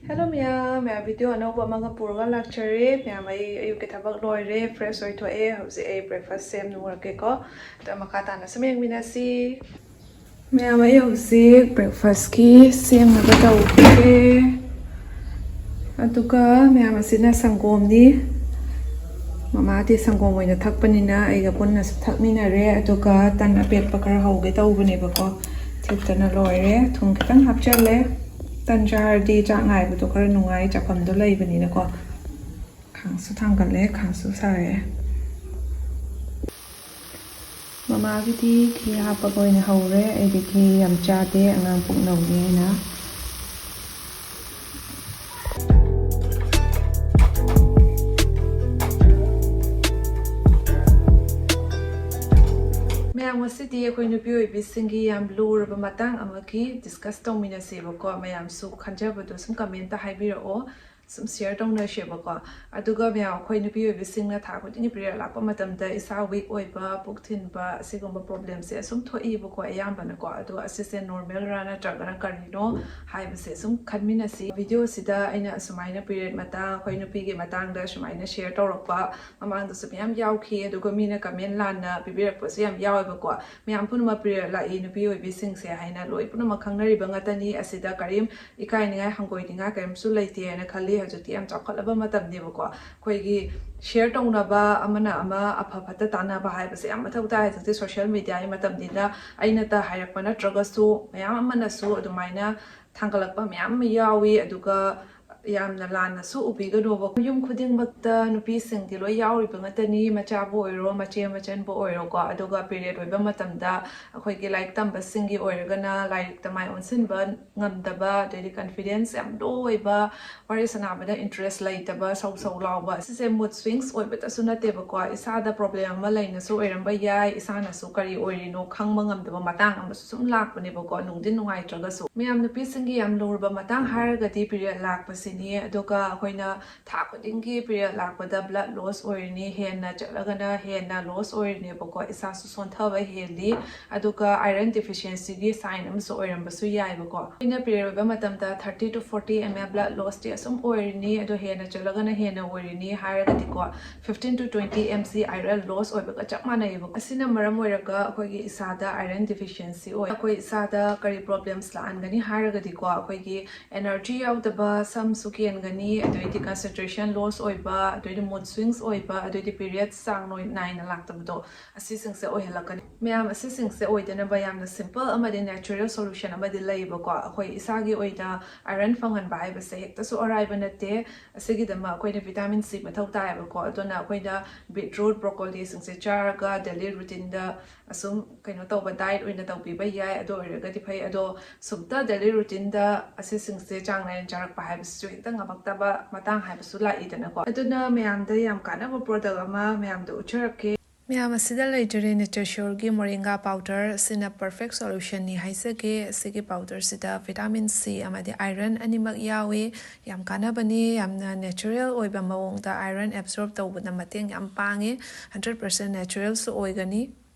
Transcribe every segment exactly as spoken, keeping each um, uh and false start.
Hello ꯃꯌꯥꯝ, ꯃꯌꯥꯝ video ꯑꯅꯧꯕ ꯑꯃꯒ ꯄꯨꯔꯒ ꯂꯥꯛꯆꯔꯦ꯫ ꯃꯌꯥꯝ, ꯑꯩ ꯑꯌꯨꯛꯀꯤ ꯊꯕꯛ ꯂꯣꯏꯔꯦ, fresh ꯑꯣꯏꯊꯣꯛꯑꯦ꯫ ꯍꯧꯖꯤꯛ ꯑꯩ breakfast ꯁꯦꯝꯂꯨꯔꯒꯦꯀꯣ꯫ ꯑꯗꯣ ꯃꯈꯥ ꯇꯥꯅ ꯁꯨꯝ ꯌꯦꯡꯃꯤꯟꯅꯁꯤ꯫ ꯃꯌꯥꯝ, ꯑꯩ ꯍꯧꯖꯤꯛ breakfastꯀꯤ ꯁꯦꯝꯅꯕ ꯇꯧꯒꯦ꯫ ꯑꯗꯨꯒ ꯃꯌꯥꯝ, ꯑꯁꯤꯅ ꯁꯪꯒꯣꯝꯅꯤ꯫ ꯃꯃꯥꯗꯤ ꯁꯪꯒꯣꯝ ꯑꯣꯏꯅ ꯊꯛꯄꯅꯤꯅ ꯑꯩꯒ ꯄꯨꯟꯅꯁꯨ ꯊꯛꯃꯤꯟꯅꯔꯦ꯫ ꯑꯗꯨꯒ ꯇꯟ ꯑꯄꯦꯠꯄ ꯈꯔ ꯍꯧꯒꯦ ꯇꯧꯕꯅꯦꯕꯀꯣ꯫ ꯊꯤꯠꯇꯅ ꯂꯣꯏꯔꯦ꯫ ꯊꯨꯝ ꯈꯤꯇꯪ ꯍꯥꯞꯆꯜꯂꯦ꯫ ꯇꯟ ꯆꯥꯔꯗꯤ ꯆꯥꯛ ꯉꯥꯏꯕꯗꯣ ꯈꯔ ꯅꯨꯡꯉꯥꯏ, ꯆꯥꯐꯝꯗꯣ ꯂꯩꯕꯅꯤꯅꯀꯣ꯫ ꯈꯥꯡꯁꯨ ꯊꯥꯡꯒꯠꯂꯦ, ꯈꯥꯡꯁꯨ ꯁꯥꯔꯛꯑꯦ꯫ ꯃꯃꯥꯒꯤꯗꯤ ꯘꯤ ꯍꯥꯞꯄꯒ ꯑꯣꯏꯅ ꯍꯧꯔꯦ꯫ ꯑꯩꯗꯤ ꯘꯤ ꯌꯥꯝ ꯆꯥꯗꯦ, ꯑꯉꯥꯡ ꯄꯨꯛ ꯅꯧꯅꯦꯅ꯫ ꯃꯌꯥꯝ, ꯉꯁꯤꯗꯤ ꯑꯩꯈꯣꯏ ꯅꯨꯄꯤ ꯑꯣꯏꯕꯤꯁꯤꯡꯒꯤ ꯌꯥꯝ ꯂꯨꯔꯕ ꯃꯇꯥꯡ ꯑꯃꯒꯤ discuss ꯇꯧꯃꯤꯟꯅꯁꯦꯕꯀꯣ꯫ ꯃꯌꯥꯝꯁꯨ ꯈꯟꯖꯕꯗꯣ ꯁꯨꯝ commentꯇ ꯍꯥꯏꯕꯤꯔꯛꯑꯣ, ꯁꯨꯝ share ꯇꯧꯅꯁꯦꯕꯀꯣ꯫ ꯑꯗꯨꯒ ꯃꯌꯥꯝ, ꯑꯩꯈꯣꯏ ꯅꯨꯄꯤ ꯑꯣꯏꯕꯤꯁꯤꯡꯅ ꯊꯥ ꯈꯨꯗꯤꯡꯒꯤ period ꯂꯥꯛꯄ ꯃꯇꯝꯗ ꯏꯁꯥ weak ꯑꯣꯏꯕ, ꯄꯨꯛ ꯊꯤꯟꯕ, ꯑꯁꯤꯒꯨꯝꯕ problemꯁꯦ ꯑꯁꯨꯝ ꯊꯣꯛꯏꯕꯀꯣ ꯑꯌꯥꯝꯕꯅꯀꯣ꯫ ꯑꯗꯣ ꯑꯁꯤꯁꯦ normalꯔꯥ ꯅꯠꯇ꯭ꯔꯒꯅ ꯀꯔꯤꯅꯣ ꯍꯥꯏꯕꯁꯦ ꯁꯨꯝ ꯈꯟꯃꯤꯟꯅꯁꯤ꯫ Videoꯁꯤꯗ ꯑꯩꯅ ꯑꯁꯨꯃꯥꯏꯅ period ꯃꯇꯥꯡ, ꯑꯩꯈꯣꯏ ꯅꯨꯄꯤꯒꯤ ꯃꯇꯥꯡꯗ ꯁꯨꯃꯥꯏꯅ share ꯇꯧꯔꯛꯄ ꯃꯃꯥꯡꯗꯁꯨ ꯃꯌꯥꯝ ꯌꯥꯎꯈꯤ꯫ ꯑꯗꯨꯒ ꯃꯤꯅ comment ꯂꯥꯟꯅ ꯄꯤꯕꯤꯔꯛꯄꯁꯨ ꯌꯥꯝ ꯌꯥꯎꯋꯦꯕꯀꯣ꯫ ꯃꯌꯥꯝ ꯄꯨꯝꯅꯃꯛ period ꯂꯥꯛꯏ ꯅꯨꯄꯤ ꯑꯣꯏꯕꯤꯁꯤꯡꯁꯦ ꯍꯥꯏꯅ ꯂꯣꯏ ꯄꯨꯝꯅꯃꯛ ꯈꯪꯅꯔꯤꯕ ꯉꯥꯛꯇꯅꯤ꯫ ꯑꯁꯤꯗ ꯀꯔꯤꯝ ꯏꯀꯥꯏꯅꯤꯡꯉꯥꯏ, ꯍꯪꯒꯣꯏꯅꯤꯡꯉꯥꯏ ꯀꯔꯤꯝꯁꯨ ꯂꯩꯇꯦ ꯍꯥꯏꯅ ꯈꯜꯂꯤ꯫ ꯍꯧꯖꯤꯛꯇꯤ ꯌꯥꯝ ꯆꯥꯎꯈꯠꯂꯕ ꯃꯇꯝꯅꯦꯕꯀꯣ꯫ ꯑꯩꯈꯣꯏꯒꯤ share ꯇꯧꯅꯕ, ꯑꯃꯅ ꯑꯃ ꯑꯐ ꯐꯠꯇ ꯇꯥꯟꯅꯕ ꯍꯥꯏꯕꯁꯦ ꯌꯥꯝ ꯃꯊꯧ ꯇꯥꯏ ꯍꯧꯖꯤꯛꯇꯤ social mediaꯒꯤ ꯃꯇꯝꯅꯤꯅ꯫ ꯑꯩꯅꯇ ꯍꯥꯏꯔꯛꯄ ꯅꯠꯇ꯭ꯔꯒꯁꯨ ꯃꯌꯥꯝ ꯑꯃꯅꯁꯨ ꯑꯗꯨꯃꯥꯏꯅ ꯊꯥꯡꯒꯠꯂꯛꯄ ꯃꯌꯥꯝ ꯑꯃ ꯌꯥꯎꯏ꯫ ꯑꯗꯨꯒ ꯌꯥꯝꯅ ꯂꯥꯟꯅꯁꯨ ꯎꯕꯤꯒꯅꯣꯕ꯫ ꯌꯨꯝ ꯈꯨꯗꯤꯡꯃꯛꯇ ꯅꯨꯄꯤꯁꯤꯡꯗꯤ ꯂꯣꯏ ꯌꯥꯎꯔꯤꯕ ꯉꯥꯛꯇꯅꯤ, ꯃꯆꯥꯕꯨ ꯑꯣꯏꯔꯣ, ꯃꯆꯦ ꯃꯆꯟꯕꯨ ꯑꯣꯏꯔꯣꯀꯣ꯫ ꯑꯗꯨꯒ period ꯑꯣꯏꯕ ꯃꯇꯝꯗ ꯑꯩꯈꯣꯏꯒꯤ ꯂꯥꯏꯔꯤꯛ ꯇꯝꯕꯁꯤꯡꯒꯤ ꯑꯣꯏꯔꯒꯅ ꯂꯥꯏꯔꯤꯛꯇ ꯃꯥꯏ ꯑꯣꯟꯁꯤꯟꯕ ꯉꯝꯗꯕ, ꯑꯗꯩꯗꯤ confidence ꯌꯥꯝ low ꯑꯣꯏꯕ, ꯋꯥꯔꯤ ꯁꯥꯟꯅꯕꯗ interest ꯂꯩꯇꯕ, ꯁꯧ ꯁꯧ ꯂꯥꯎꯕ, ꯁꯤꯁꯦ mood swings ꯑꯣꯏꯕꯇꯁꯨ ꯅꯠꯇꯦꯕꯀꯣ꯫ ꯏꯁꯥꯗ problem ꯑꯃ ꯂꯩꯅꯁꯨ ꯑꯣꯏꯔꯝꯕ ꯌꯥꯏ, ꯏꯁꯥꯅꯁꯨ ꯀꯔꯤ ꯑꯣꯏꯔꯤꯅꯣ ꯈꯪꯕ ꯉꯝꯗꯕ ꯃꯇꯥꯡ ꯑꯃꯁꯨ ꯁꯨꯝ ꯂꯥꯛꯄꯅꯦꯕꯀꯣ, ꯅꯨꯡꯗꯤ ꯅꯨꯡꯉꯥꯏꯇ꯭ꯔꯒꯁꯨ꯫ ꯃꯌꯥꯝ, ꯅꯨꯄꯤꯁꯤꯡꯒꯤ ꯌꯥꯝ ꯂꯨꯔꯕ ꯃꯇꯥꯡ ꯍꯥꯏꯔꯒꯗꯤ period ꯂꯥꯛꯄꯁꯤ ꯅꯤ꯫ ꯑꯗꯨꯒ ꯑꯩꯈꯣꯏꯅ ꯊꯥ ꯈꯨꯗꯤꯡꯒꯤ ꯄꯤꯔꯤꯌꯗ ꯂꯥꯛꯄꯗ ꯕ꯭ꯂꯗ ꯂꯣꯁ ꯑꯣꯏꯔꯅꯤ, ꯍꯦꯟꯅ ꯆꯠꯂꯒꯅ ꯍꯦꯟꯅ ꯂꯣꯁ ꯑꯣꯏꯔꯅꯦꯕꯀꯣ, ꯏꯁꯥꯁꯨ ꯁꯣꯟꯊꯕ ꯍꯦꯜꯂꯤ꯫ ꯑꯗꯨꯒ ꯑꯥꯏꯔꯟ ꯗꯤꯐꯤꯁꯤꯌꯦꯟꯁꯤꯒꯤ ꯁꯥꯏꯟ ꯑꯃꯁꯨ ꯑꯣꯏꯔꯝꯕꯁꯨ ꯌꯥꯏꯕꯀꯣ꯫ ꯑꯩꯈꯣꯏꯅ ꯄꯤꯔꯤꯌꯗ ꯑꯣꯏꯕ ꯃꯇꯝꯗ thirty to forty ml blood ꯂꯣꯁꯇꯤ ꯑꯁꯨꯝ ꯑꯣꯏꯔꯅꯤ, ꯑꯗꯣ ꯍꯦꯟꯅ ꯆꯠꯂꯒꯅ ꯍꯦꯟꯅ ꯑꯣꯏꯔꯅꯤ ꯍꯥꯏꯔꯒꯗꯤꯀꯣ, fifteen to twenty mg iron loss ꯑꯣꯏꯕꯒ ꯆꯞ ꯃꯥꯟꯅꯩꯌꯦꯕꯀꯣ꯫ ꯑꯁꯤꯅ ꯃꯔꯝ ꯑꯣꯏꯔꯒ ꯑꯩꯈꯣꯏꯒꯤ ꯏꯁꯥꯗ ꯑꯥꯏꯔꯟ ꯗꯤꯐꯤꯁꯤꯌꯦꯟꯁꯤ ꯑꯣꯏ꯫ ꯑꯩꯈꯣꯏ ꯏꯁꯥꯗ ꯀꯔꯤ ꯄ꯭ꯔꯣꯕ꯭ꯂꯦꯝꯁ ꯂꯥꯛꯍꯟꯒꯅꯤ ꯍꯥꯏꯔꯒꯗꯤꯀꯣ, ꯑꯩꯈꯣꯏꯒꯤ ꯑꯦꯅꯔꯖꯤ ꯌꯥꯎꯗꯕ, ꯁꯝꯁꯨ ꯀꯦꯟꯒꯅꯤ, ꯑꯗꯩꯗꯤ ꯀꯟꯁꯦꯟꯇ꯭ꯔꯦꯁꯟ ꯂꯣꯁ ꯑꯣꯏꯕ, ꯑꯗꯩꯗꯤ ꯃꯨꯗ ꯁ꯭ꯋꯤꯡꯁ ꯑꯣꯏꯕ, ꯑꯗꯩꯗꯤ ꯄꯤꯔꯤꯌꯗꯁ ꯆꯥꯡ ꯅꯣꯏ-, ꯅꯥꯏꯅ ꯂꯥꯛꯇꯕꯗꯣ, ꯑꯁꯤꯁꯤꯡꯁꯦ ꯑꯣꯏꯍꯜꯂꯛꯀꯅꯤ꯫ ꯃꯌꯥꯝ ꯑꯁꯤꯁꯤꯡꯁꯦ ꯑꯣꯏꯗꯅꯕ ꯌꯥꯝꯅ ꯁꯤꯝꯄꯜ ꯑꯃꯗꯤ ꯅꯦꯆꯔꯦꯜ ꯁꯣꯂꯨꯁꯟ ꯑꯃꯗꯤ ꯂꯩꯌꯦꯕꯀꯣ꯫ ꯑꯩꯈꯣꯏ ꯏꯁꯥꯒꯤ ꯑꯣꯏꯅ ꯑꯥꯏꯔꯟ ꯐꯪꯍꯟꯕ ꯍꯥꯏꯕꯁꯦ ꯍꯦꯛꯇꯁꯨ ꯑꯔꯥꯏꯕ ꯅꯠꯇꯦ꯫ ꯑꯁꯤꯒꯤꯗꯃꯛ ꯑꯩꯈꯣꯏꯅ ꯚꯤꯇꯥꯃꯤꯟ ꯁꯤ ꯃꯊꯧ ꯇꯥꯏꯌꯦꯕꯀꯣ꯫ ꯑꯗꯨꯅ ꯑꯩꯈꯣꯏꯅ ꯕꯤꯠꯔꯨꯠ, ꯕ꯭ꯔꯣꯀꯣꯂꯤꯁꯤꯡꯁꯦ ꯆꯥꯔꯒ ꯗꯦꯂꯤ ꯔꯨꯇꯤꯟꯗ ꯑꯁꯨꯝ ꯀꯩꯅꯣ ꯇꯧꯕ, ꯗꯥꯏꯠ ꯑꯣꯏꯅ ꯇꯧꯕꯤꯕ ꯌꯥꯏ꯫ ꯑꯗꯨ ꯑꯣꯏꯔꯒꯗꯤ ꯐꯩ꯫ ꯑꯗꯣ ꯁꯨꯝꯇ ꯗꯦꯂꯤ ꯔꯨꯇꯤꯟꯗ ꯑꯁꯤꯁꯤꯡꯁꯦ ꯆꯥꯡ ꯅꯥꯏꯅ ꯆꯥꯔꯛꯄ ꯍꯥꯏꯕꯁꯤꯁꯨ ꯍꯦꯛꯇ ꯉꯝꯃꯛꯇꯕ ꯃꯇꯥꯡ ꯍꯥꯏꯕꯁꯨ ꯂꯥꯛꯏꯗꯅꯀꯣ꯫ ꯑꯗꯨꯅ ꯃꯌꯥꯝꯗ ꯌꯥꯝ ꯀꯥꯟꯅꯕ ꯄ꯭ꯔꯗꯛ ꯑꯃ ꯃꯌꯥꯝꯗ ꯎꯠꯆꯔꯛꯀꯦ꯫ ꯃꯌꯥꯝ, ꯑꯁꯤꯗ ꯂꯩꯖꯔꯦ ꯅꯦꯆꯔ ꯁ꯭ꯌꯣꯔꯒꯤ ꯃꯣꯔꯤꯡꯒꯥ ꯄꯥꯎꯗꯔ꯫ ꯑꯁꯤꯅ ꯄꯔꯐꯦꯛ ꯁꯣꯂꯨꯁꯟꯅꯤ ꯍꯥꯏꯖꯒꯦ꯫ ꯑꯁꯤꯒꯤ ꯄꯥꯎꯗꯔꯁꯤꯗ ꯚꯤꯇꯥꯃꯤꯟ ꯁꯤ ꯑꯃꯗꯤ ꯑꯥꯏꯔꯟ ꯑꯅꯤꯃꯛ ꯌꯥꯎꯏ꯫ ꯌꯥꯝ ꯀꯥꯟꯅꯕꯅꯤ꯫ ꯌꯥꯝꯅ ꯅꯦꯆꯔꯦꯜ ꯑꯣꯏꯕ ꯃꯑꯣꯡꯗ ꯑꯥꯏꯔꯟ ꯑꯦꯕꯖꯣꯔꯕ ꯇꯧꯕꯗ ꯃꯇꯦꯡ ꯌꯥꯝ ꯄꯥꯡꯉꯤ꯫ ꯍꯟꯗ꯭ꯔꯦꯠ ꯄꯥꯔꯁꯦꯟ ꯅꯦꯆꯔꯦꯜꯁꯨ ꯑꯣꯏꯒꯅꯤ꯫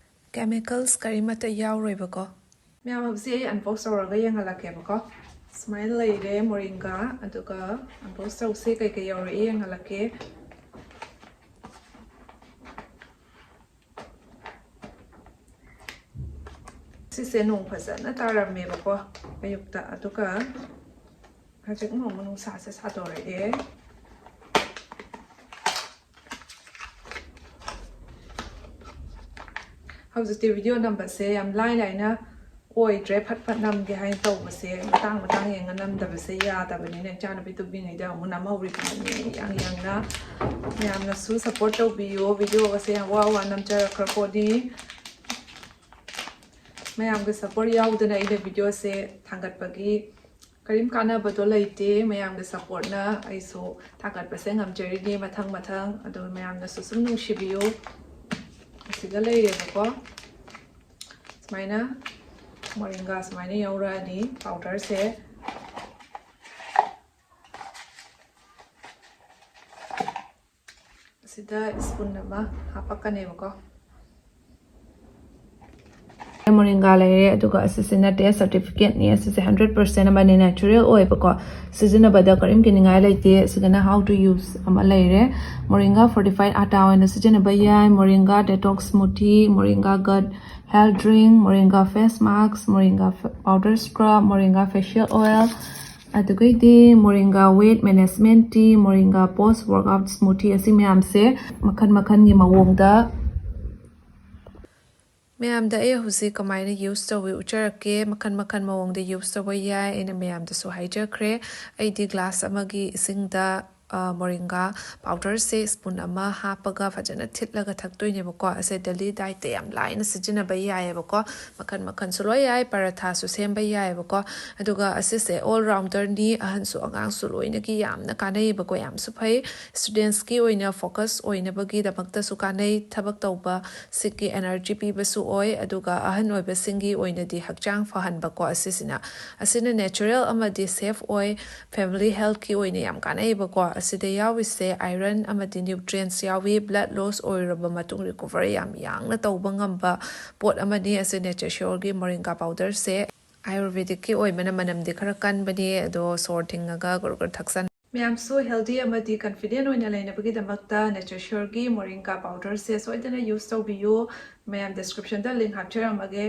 ꯀꯦꯃꯤꯀꯦꯜꯁ ꯀꯔꯤꯃꯠꯇ ꯌꯥꯎꯔꯣꯏꯕꯀꯣ꯫ ꯃꯌꯥꯝ, ꯍꯧꯖꯤꯛ ꯑꯩ ꯑꯟꯕꯣꯛꯁ ꯇꯧꯔꯒ ꯌꯦꯡꯍꯜꯂꯛꯀꯦꯕꯀꯣ꯫ ꯁꯨꯃꯥꯏꯅ ꯂꯩꯔꯦ ꯃꯣꯔꯤꯡꯒꯥ꯫ ꯑꯗꯨꯒ ꯑꯟꯕꯣꯛꯁ ꯇꯧꯁꯦ, ꯀꯩꯀꯩ ꯌꯧꯔꯛꯏ ꯌꯦꯡꯍꯜꯂꯛꯀꯦ꯫ ꯁꯤꯁꯦ ꯅꯣꯡ ꯐꯖꯅ ꯇꯥꯔꯝꯃꯦꯕꯀꯣ ꯑꯌꯨꯛꯇ, ꯑꯗꯨꯒ ꯍꯧꯖꯤꯛ ꯅꯣꯡ ꯅꯨꯡꯁꯥꯁꯦ ꯁꯥꯗꯣꯔꯛꯑꯦ꯫ ꯍꯧꯖꯤꯛꯇꯤ ꯚꯤꯗꯤꯑꯣ ꯅꯝꯕꯁꯦ ꯌꯥꯝ ꯂꯥꯏ ꯂꯥꯏꯅ ꯑꯣꯏꯗ꯭ꯔꯦ꯫ ꯐꯠ ꯐꯠ ꯅꯝꯒꯦ ꯍꯥꯏꯅ ꯇꯧꯕꯁꯦ, ꯃꯇꯥꯡ ꯃꯇꯥꯡ ꯌꯦꯡꯉ ꯅꯝꯗꯕꯁꯦ ꯌꯥꯗꯕꯅꯤꯅ, ꯏꯆꯥꯅꯨꯄꯤ ꯇꯨꯝꯃꯤꯉꯩꯗ ꯑꯃꯨꯛ ꯅꯝꯍꯧꯔꯤꯕꯅꯤ ꯌꯥꯡ ꯌꯥꯡꯅ꯫ ꯃꯌꯥꯝꯅꯁꯨ ꯁꯞꯄꯣꯔꯠ ꯇꯧꯕꯤꯌꯨ꯫ ꯚꯤꯗꯤꯑꯣꯒꯁꯦ ꯌꯥꯝ ꯋꯥ ꯋꯥ ꯅꯝꯖꯔꯛꯈ꯭ꯔ ꯄꯣꯠꯅꯤ꯫ ꯃꯌꯥꯝꯒꯤ ꯁꯞꯄꯣꯔꯠ ꯌꯥꯎꯗꯅ ꯑꯩꯅ ꯚꯤꯗꯤꯑꯣꯁꯦ ꯊꯥꯡꯒꯠꯄꯒꯤ ꯀꯔꯤꯝ ꯀꯥꯟꯅꯕꯗꯣ ꯂꯩꯇꯦ꯫ ꯃꯌꯥꯝꯒꯤ ꯁꯞꯄꯣꯔꯠꯅ ꯑꯩꯁꯨ ꯊꯥꯡꯒꯠꯄꯁꯦ ꯉꯝꯖꯔꯤꯅꯦ ꯃꯊꯪ ꯃꯊꯪ꯫ ꯑꯗꯣ ꯃꯌꯥꯝꯅꯁꯨ ꯁꯨꯝ ꯅꯨꯡꯁꯤꯕꯤꯌꯨ꯫ ꯑꯁꯤꯒ ꯂꯩꯔꯦꯕꯀꯣ꯫ ꯁꯨꯃꯥꯏꯅ ꯃꯣꯔꯤꯡꯒꯥ ꯁꯨꯃꯥꯏꯅ ꯌꯧꯔꯛꯑꯅꯤ ꯄꯥꯎꯗꯔꯁꯦ꯫ ꯁꯤꯗ ꯁ꯭ꯄꯨꯟ ꯑꯃ ꯍꯥꯞꯄꯛꯀꯅꯦꯕꯀꯣ꯫ ꯃꯣꯔꯤꯡꯒꯥ ꯂꯩꯔꯦ, ꯑꯗꯨꯒ ꯑꯁꯤꯁꯤꯅ ꯇꯦꯁ ꯁꯔꯇꯤꯐꯤꯀꯦꯠꯅꯤ꯫ ꯑꯁꯤꯁꯦ ꯍꯟꯗ꯭ꯔꯦꯠ ꯄꯥꯔꯁꯦꯟ ꯑꯃꯅꯦ, ꯅꯦꯆꯔꯦꯜ ꯑꯣꯏꯕꯀꯣ꯫ ꯁꯤꯖꯤꯟꯅꯕꯗ ꯀꯔꯤꯝ ꯀꯤꯅꯤꯡꯉꯥꯏ ꯂꯩꯇꯦ꯫ ꯑꯁꯤꯗꯅ how to use ꯑꯃ ꯂꯩꯔꯦ꯫ ꯃꯣꯔꯤꯡꯒꯥ ꯐꯣꯔꯇꯤꯐꯥꯏꯠ ꯑꯥꯇꯥ ꯑꯣꯏꯅ ꯁꯤꯖꯤꯟꯅꯕ ꯌꯥꯏ, ꯃꯣꯔꯤꯡꯒꯥ ꯗꯦꯇꯣꯛꯁ ꯁ꯭ꯃꯨꯊꯤ, ꯃꯣꯔꯤꯡꯒꯥ ꯒꯠ ꯍꯦꯜꯊ ꯗ꯭ꯔꯤꯡ, ꯃꯣꯔꯤꯡꯒꯥ ꯐꯦꯁ ꯃꯥꯛꯁ, ꯃꯣꯔꯤꯡꯒꯥ ꯄꯥꯎꯗꯔ ꯁ꯭ꯀ꯭ꯔꯕ, ꯃꯣꯔꯤꯡꯒꯥ ꯐꯦꯁꯤꯌꯦꯜ ꯑꯣꯏꯜ, ꯑꯗꯨꯒꯩꯗꯤ ꯃꯣꯔꯤꯡꯒꯥ ꯋꯦꯠ ꯃꯦꯅꯦꯖꯃꯦꯟ ꯇꯤ, ꯃꯣꯔꯤꯡꯒꯥ ꯄꯣꯁ ꯋꯥꯔꯛꯑꯥꯎꯠ ꯁ꯭ꯃꯨꯊꯤ, ꯑꯁꯤ ꯃꯌꯥꯝꯁꯦ ꯃꯈꯜ ꯃꯈꯜꯒꯤ ꯃꯑꯣꯡꯗ ꯃꯌꯥꯝꯗ ꯑꯩ ꯍꯧꯖꯤꯛ ꯀꯃꯥꯏꯅ ꯌꯨꯁ ꯇꯧꯏ ꯎꯠꯆꯔꯛꯀꯦ꯫ ꯃꯈꯜ ꯃꯈꯜ ꯃꯑꯣꯡꯗ ꯌꯨꯁ ꯇꯧꯕ ꯌꯥꯏ꯫ ꯑꯩꯅ ꯃꯌꯥꯝꯗꯁꯨ ꯍꯥꯏꯖꯈ꯭ꯔꯦ꯫ ꯑꯩꯗꯤ ꯒ꯭ꯂꯥꯁ ꯑꯃꯒꯤ ꯏꯁꯤꯡꯗ, ꯑ, ꯃꯣꯔꯤꯡꯒꯥ ꯄꯥꯎꯗꯔꯁꯦ ꯁ꯭ꯄꯨꯟ ꯑꯃ ꯍꯥꯞꯄꯒ ꯐꯖꯅ ꯊꯤꯠꯂꯒ ꯊꯛꯇꯣꯏꯅꯦꯕꯀꯣ꯫ ꯑꯁꯦ ꯗꯦꯂꯤ ꯗꯥꯏꯠꯇ ꯌꯥꯝ ꯂꯥꯏꯅ ꯁꯤꯖꯤꯟꯅꯕ ꯌꯥꯏꯑꯕꯀꯣ꯫ ꯃꯈꯜ ꯃꯈꯜꯁꯨ ꯂꯣꯏ ꯌꯥꯏ, ꯄꯔꯥꯊꯥꯁꯨ ꯁꯦꯝꯕ ꯌꯥꯏꯑꯕꯀꯣ꯫ ꯑꯗꯨꯒ ꯑꯁꯤꯁꯦ ꯑꯣꯜ ꯔꯥꯎꯟꯗꯔꯅꯤ, ꯑꯍꯟꯁꯨ ꯑꯉꯥꯡꯁꯨ ꯂꯣꯏꯅꯒꯤ ꯌꯥꯝꯅ ꯀꯥꯟꯅꯩꯌꯦꯕꯀꯣ, ꯌꯥꯝꯁꯨ ꯐꯩ꯫ ꯁ꯭ꯇꯨꯗꯦꯟꯠꯁꯀꯤ ꯑꯣꯏꯅ ꯐꯣꯀꯁ ꯑꯣꯏꯅꯕꯒꯤꯗꯃꯛꯇꯁꯨ ꯀꯥꯟꯅꯩ, ꯊꯕꯛ ꯇꯧꯕꯁꯤꯡꯒꯤ ꯑꯦꯅꯔꯖꯤ ꯄꯤꯕꯁꯨ ꯑꯣꯏ, ꯑꯗꯨꯒ ꯑꯍꯟ ꯑꯣꯏꯕꯁꯤꯡꯒꯤ ꯑꯣꯏꯅꯗꯤ ꯍꯛꯆꯥꯡ ꯐꯍꯟꯕꯀꯣ꯫ ꯑꯁꯤꯁꯤꯅ, ꯑꯁꯤꯅ ꯅꯦꯆꯔꯦꯜ ꯑꯃꯗꯤ ꯁꯦꯐ ꯑꯣꯏ, ꯐꯦꯃꯤꯂꯤ ꯍꯦꯜꯊꯀꯤ ꯑꯣꯏꯅ ꯌꯥꯝ ꯀꯥꯟꯅꯩꯌꯦꯕꯀꯣ꯫ ꯑꯁꯤꯗ ꯌꯥꯎꯔꯤꯁꯦ ꯑꯥꯏꯔꯟ ꯑꯃꯗꯤ ꯅ꯭ꯌꯨꯇ꯭ꯔꯤꯌꯦꯟꯠꯁ ꯌꯥꯎꯏ꯫ ꯕ꯭ꯂꯗ ꯂꯣꯁ ꯑꯣꯏꯔꯕ ꯃꯇꯨꯡ ꯔꯤꯀꯣꯚꯔ ꯌꯥꯝ ꯌꯥꯡꯅ ꯇꯧꯕ ꯉꯝꯕ ꯄꯣꯠ ꯑꯃꯅꯤ꯫ ꯑꯁꯤ ꯅꯦꯆꯔ ꯁ꯭ꯌꯣꯔꯒꯤ ꯃꯣꯔꯤꯡꯒꯥ ꯄꯥꯎꯗꯔꯁꯦ ꯑꯥꯌꯨꯔꯚꯦꯗꯤꯛꯀꯤ ꯑꯣꯏꯕꯅ ꯃꯅꯝꯗꯤ ꯈꯔ ꯀꯟꯕꯅꯦ, ꯑꯗꯣ ꯁꯣꯔ ꯊꯤꯡꯉꯒ ꯒꯨꯔ ꯒꯨꯔ ꯊꯛꯆꯟ ꯃꯌꯥꯝꯁꯨ ꯍꯦꯜꯗꯤ ꯑꯃꯗꯤ ꯀꯟꯐꯤꯗꯦꯟ ꯑꯣꯏꯅ ꯂꯩꯅꯕꯒꯤꯗꯃꯛꯇ ꯅꯦꯆꯔ ꯁ꯭ꯌꯣꯔꯒꯤ ꯃꯣꯔꯤꯡꯒꯥ ꯄꯥꯎꯗꯔꯁꯦ ꯁꯣꯏꯗꯅ ꯌꯨꯁ ꯇꯧꯕꯤꯌꯨ꯫ ꯃꯌꯥꯝ ꯗꯤꯁꯀ꯭ꯔꯤꯞꯁꯟꯗ ꯂꯤꯡ ꯍꯥꯞꯆꯔꯝꯃꯒꯦ꯫